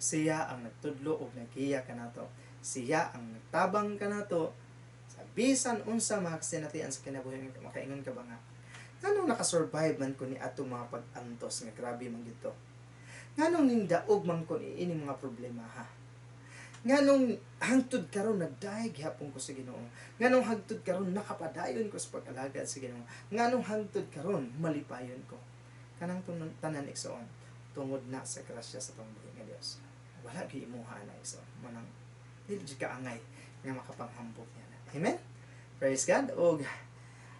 siya ang nagtudlo ug naggiya kanato. Siya ang nagtabang kanato sa bisan unsa mga kasinatian sa kinabuhi. Makaingon ka ba nga, nganong nakasurvive man ko ni atong mga pag-antos nga grabe man gito? Nganong ningdaog man ko ni ining mga problema ha? Nganong hangtod karon nagdayeg gihapon ko sa Ginoo? Nganong hangtod karon nakapadayon ko sa pag-alagad sa Ginoo? Nganong hangtod karon malipayon ko? Kanang tanan, igsoon, tungod na sa grasya sa atong buhi nga Dios. Wala gyud imuha na, igsoon. Manang dili jud ka angay nga makapanghambog niya. Amen. Praise God. Og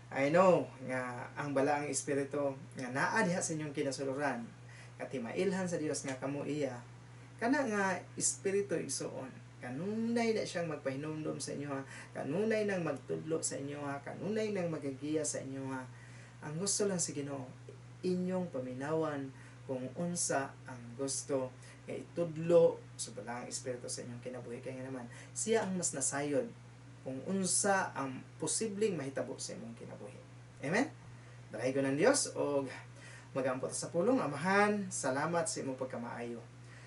I know nga ang Balaang Espiritu nga naa diha sa inyong kinasuluran, nga timailhan sa Dios nga kamo iya, kana nga espiritu, igsoon, kanunay na siyang magpahinumdom sa inyo ha, kanunay nang magtudlo sa inyo ha, kanunay nang magagiya sa inyo ha. Ang gusto lang sa Ginoo, inyong paminawan kung unsa ang gusto nga itudlo sa Balaang Espiritu sa inyong kinabuhi, kaya nga naman siya ang mas nasayod kung unsa ang posibleng mahitabo sa imong kinabuhi. Amen. Dalaygon ng Dios og magampo ta sa pulong. Amahan, salamat sa imong pagkamaayo.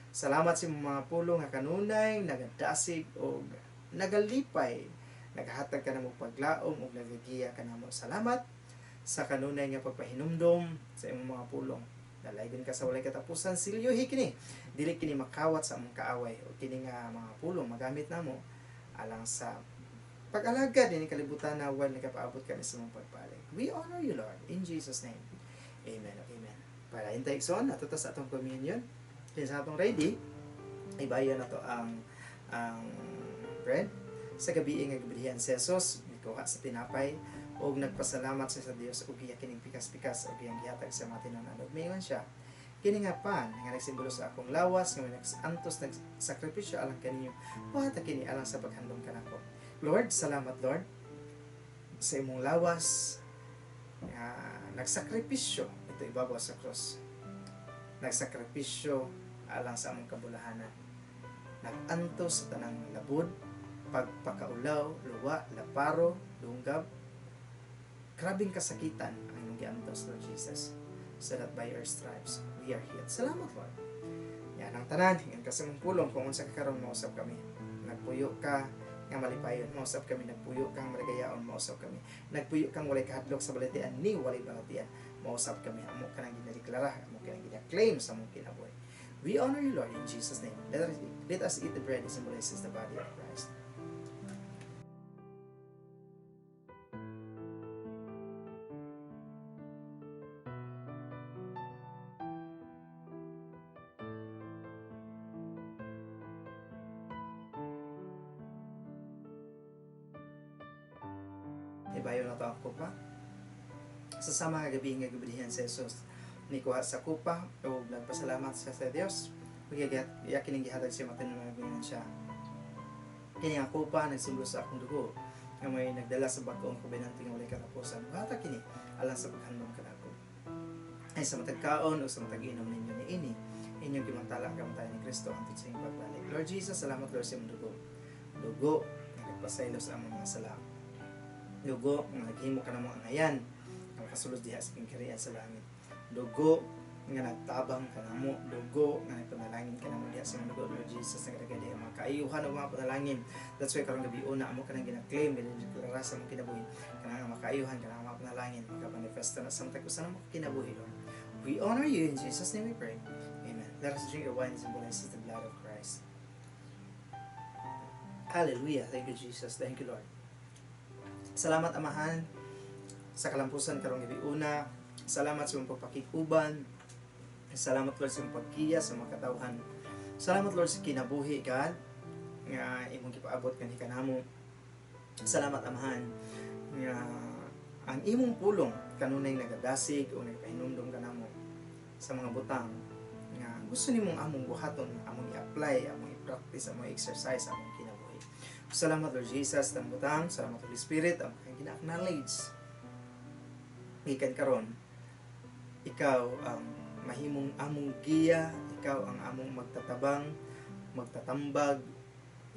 Salamat sa imong mga pulong nga kanunay nagadasig og nagalipay, naghatag ka namo paglaom ug nagagiya ka namo. Salamat sa kanunay nga pagpahinumdom sa imong mga pulong. Dalaygon ka sa walay katapusan. Silyuhi kini, dili kini makawat sa among kaaway, o kini nga mga pulong magamit namo alang sa pag-alagad ini kalibutan na while nagapaabot kami sa imong pagbalik. We honor you, Lord, in Jesus' name. Amen. Amen. Para hintay, igsoon, nato ta sa atong communion. Kaya sa atong ready, ibayon na to ang bread. Sa gabi nga gibilhian si Jesus, mikuha sa tinapay, Og nagpasalamat siya sa Dios og iya kining pikas-pikas og iyang gihatag sa mga tinunan. Ug miingon siya, "Kini nga pan nga nagsimbolo sa akong lawas nga may nagsantos, nagsakripisyo alang kaninyo, buhata kini alang sa paghandom kanako." Lord, salamat, Lord, sa imong lawas nga nagsakripisyo ito ibabaw sa cross. Nagsakripisyo alang sa among kabulahanan. Nag-antos sa tanang labod, pagpakaulaw, luwa, laparo, dunggab, grabing kasakitan ang imong giantos, Lord Jesus, so that by your stripes we are healed. Salamat, Lord. Yan ang tanan, hingan ka sa imong pulong kung unsa ka karon, mausap kami. Nagpuyo ka nga malipayon, mausap kami. Nagpuyo kang maligayaon, mausap kami. Nagpuyo kang walay kahadlok sa balatian ni walay balatian, mausap kami. Amo ka nang ginadeklara, amo ka nang gina-claim sa among kinabuhi. We honor you, Lord, in Jesus' name. Let us eat the bread that symbolizes the body of Christ. Ibayo na to ang kupa. Sa sama nga gabi nga gibilhinan si Jesus, nikuha sa kupa ug nagpasalamat siya sa Dios. Ug iya kining gihatag sa mga tinunan siya. "Kini nga kupa nagsimbolo sa akong dugo nga may nagdala sa bag-ong kobenante nga walay katapusan. Buhata kini alang sa paghandom kanako. Ay sa matag kaon o sa matag inom ninyo niini, inyong gimantala ang kamatayan ni Kristo hangtod sa iyang pagbalik." Lord Jesus, salamat, Lord, sa imong dugo. Dugo nga nagpasaylo sa among mga sala. Dugo nga naghimo kanamo angayan nga makasulod diha sa gingharian sa langit. Dugo nga nagtabang kanamo, dugo nga nagpanalangin kanamo diha sa imong dugo, Lord Jesus, nagadagay ang mga kaayuhan o mga panalangin. That's why karong gabi una amo kanang gina-claim, ginadeklara sa among kinabuhi kanang mga kaayuhan, kanang mga panalangin makamanifesta na sa matag usa namo kinabuhi, Lord. We honor you. In Jesus' name we pray. Amen. Let us drink the wine that symbolizes the blood of Christ. Hallelujah. Thank you, Jesus. Thank you, Lord. Salamat, Amahan, sa kalampusan karong gabi una. Salamat sa imong pagpakikuban. Salamat, Lord, sa imong paggiya sa mga katawhan. Salamat, Lord, sa kinabuhi, God, nga imong gipaabot kanhi kanamo. Salamat, Amahan, nga ang imong pulong kanunay nagadasig o nagpahinumdom kanamo sa mga butang nga gusto nimong among buhaton, among i-apply, among i-practice, among i-exercise, among kinabuhi. Salamat, Lord Jesus, ng butang. Salamat, Holy Spirit, ang gina-acknowledge. Gikan karon, ikaw ang mahimong among giya, ikaw ang among magtatabang, magtatambag,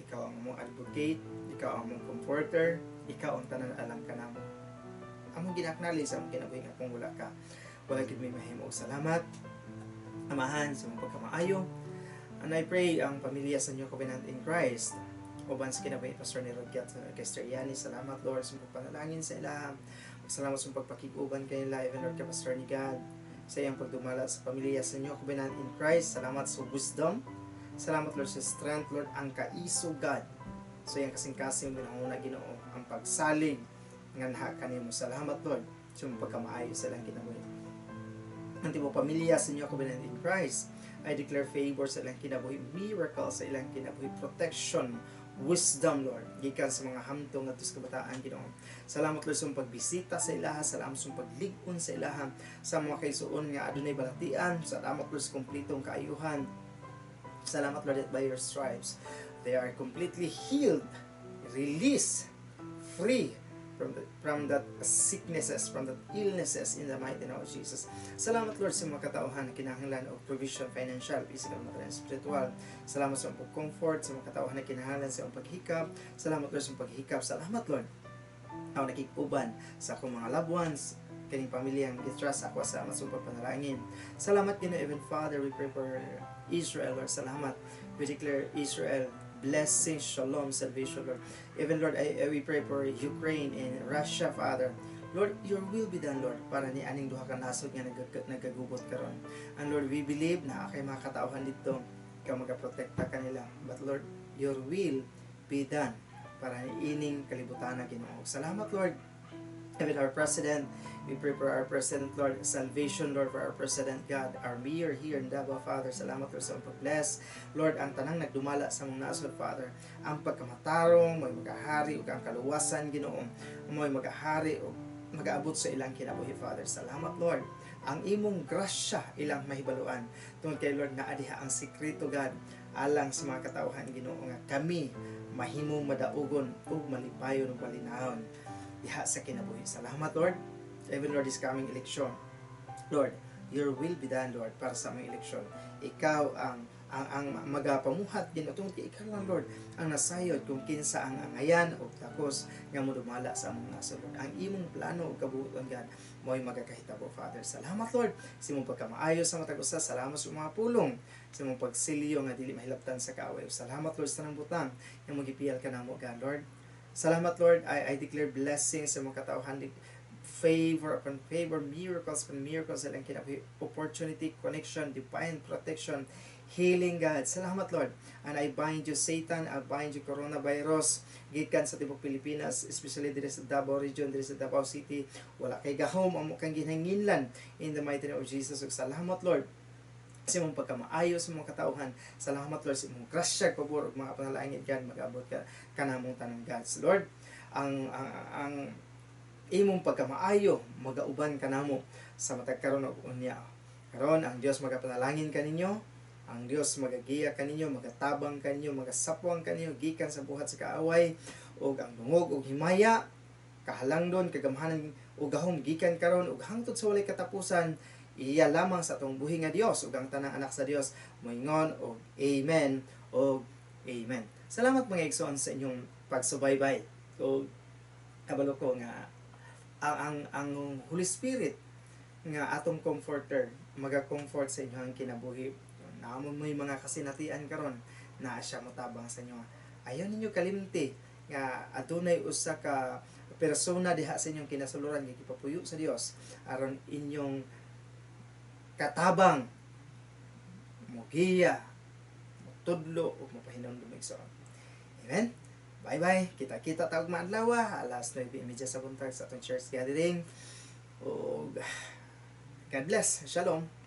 ikaw ang among advocate, ikaw ang among comforter, ikaw ang tanan alang kanamo. Among gina-acknowledge sa among kinabuhi nga kung wala ka, wala gid may mahimo. Salamat, Amahan, sa imong pagkamaayo. And I pray ang pamilya sa New Covenant in Christ uban sa kinabuhi Pastor ni Rodgat kay Yani, salamat, Lord, sa imong pagpanalangin sa ila. Salamat sa imong pagpakig-uban kanila, even, Lord, kay Pastor ni God sa iyang pagdumala sa pamilya sa New Covenant in Christ. Salamat sa wisdom. Salamat, Lord, sa strength, Lord, ang kaiso, God, sa iyang kasing-kasing binahuna, Ginoo, ang pagsalig nga naha kanimo. Salamat, Lord, sa imong pagkamaayo sa ilang kinabuhi. Ang tibuok pamilya sa New Covenant in Christ, I declare favor sa ilang kinabuhi, miracle sa ilang kinabuhi, protection, wisdom, Lord, gikan sa mga hamtong ngadto sa kabataan, Ginoo. Salamat, Lord, sa imong pagbisita sa ilaha, salamat sa imong paglig-on sa ilaha, sa mga kaisuon nga adunay balatian. Salamat, Lord, sa kompletong kaayuhan. Salamat, Lord, that by your stripes they are completely healed, released, free from that sicknesses, from that illnesses in the mighty name of Jesus. Salamat, Lord, sa mga katauhan na kinahanglan og provision, financial, physical, material, spiritual. Salamat sa imong pag-comfort sa mga katauhan na kinahanglan sa imong paghikap. Salamat, Lord, sa imong paghikap. Salamat, Lord. Ako nakikuban sa akong mga loved ones, kaning pamilyang gitrust ako sa amang pagpanalangin. Salamat, Ginoo. Even Father, we pray for Israel, Lord. Salamat. We declare Israel blessing, shalom, salvation, Lord. Even, Lord, we pray for Ukraine and Russia, Father. Lord, your will be done, Lord, para ni aning duha ka nasod nga nagagubot karon. And Lord, we believe na kay mga katauhan dito, ikaw magaprotekta kanila. But Lord, your will be done para ni ining kalibutan na, Ginoo. Salamat, Lord. Even our president, we pray for our president, Lord, salvation, Lord, for our president, God, our mayor here in Davao, Father. Salamat, Lord, sa pag-bless. Lord, ang tanang nagdumala sa mong nasod, Father, ang pagkamatarong, may magahari, ug ang kaluwasan, Ginoo, may magahari, ug magaabot sa ilang kinabuhi, Father. Salamat, Lord. Ang imong grasya ilang mahibaluan. Tungod kay, Lord, naa diha ang sekreto, God, alang sa mga katawhan, Ginoo, nga kami mahimong madaugon ug malipayon ug palinahon diha sa kinabuhi. Salamat, Lord. Even, Lord, this coming election. Lord, your will be done, Lord, para sa among election. Ikaw ang magapamuhat, Ginoo, tungod kay ikaw lang, Lord, ang nasayod kung kinsa ang angayan o takos nga modumala sa among nasod, Lord. Ang imong plano ug kabuoton, God, mo'y magakahitabo, Father. Salamat, Lord, sa imong pagkamaayo sa matag usa. Salamat sa mga pulong, sa imong pagsilyo nga dili mahilabtan sa kaaway. Salamat, Lord, sa tanang butang nga magipiyal ka namo, God, Lord. Salamat, Lord. I declare blessings sa mga katawhan, favor upon favor, miracles upon miracles sa ilang kinabuhi, opportunity, connection, divine protection, healing, God. Salamat, Lord. And I bind you, Satan. I bind you, coronavirus. Gikan sa tibok Pilipinas, especially diri sa Davao Region, diri sa Davao City. Wala kay gahom, amo kang ginhanginlan in the mighty name of Jesus. Ug salamat, Lord, sa imong pagkamaayo sa mga katauhan. Salamat, Lord, sa imong grasya, pabor ug mga panalangin, God, mag-abot ka kanamong tanan, God. So, Lord, ang imong pagkamaayo magauban kanamo sa matag karon ug unya. Karon ang Dios magapanalangin kaninyo, ang Dios magagiya kaninyo, magatabang kaninyo, magasapwang kaninyo gikan sa buhat sa kaaway ug ang dungog ug himaya, kahalangdon, kagamhanan ug gahom gikan karon ug hangtod sa walay katapusan, iya lamang sa atong buhi nga Dios. Ug ang tanang anak sa Dios moingon og amen ug amen. Salamat, mga igsoon, sa inyong pagsubaybay. So kabalo ko nga ang Holy Spirit nga atong comforter maga-comfort sa inyong kinabuhi. Naa mo mo'y mga kasinatian karon, naa siya motabang sa inyo. Ayaw ninyo kalimti nga adunay usa ka persona diha sa inyong kinasuluran nga gipapuyo sa Dios aron inyong katabang, mogiya, motudlo ug mopahinumdum, igsoon. Amen. Bye-bye. Kita-kita ta ugma adlaw alas 9:30 sa buntag sa atong church gathering. Ug God bless. Shalom.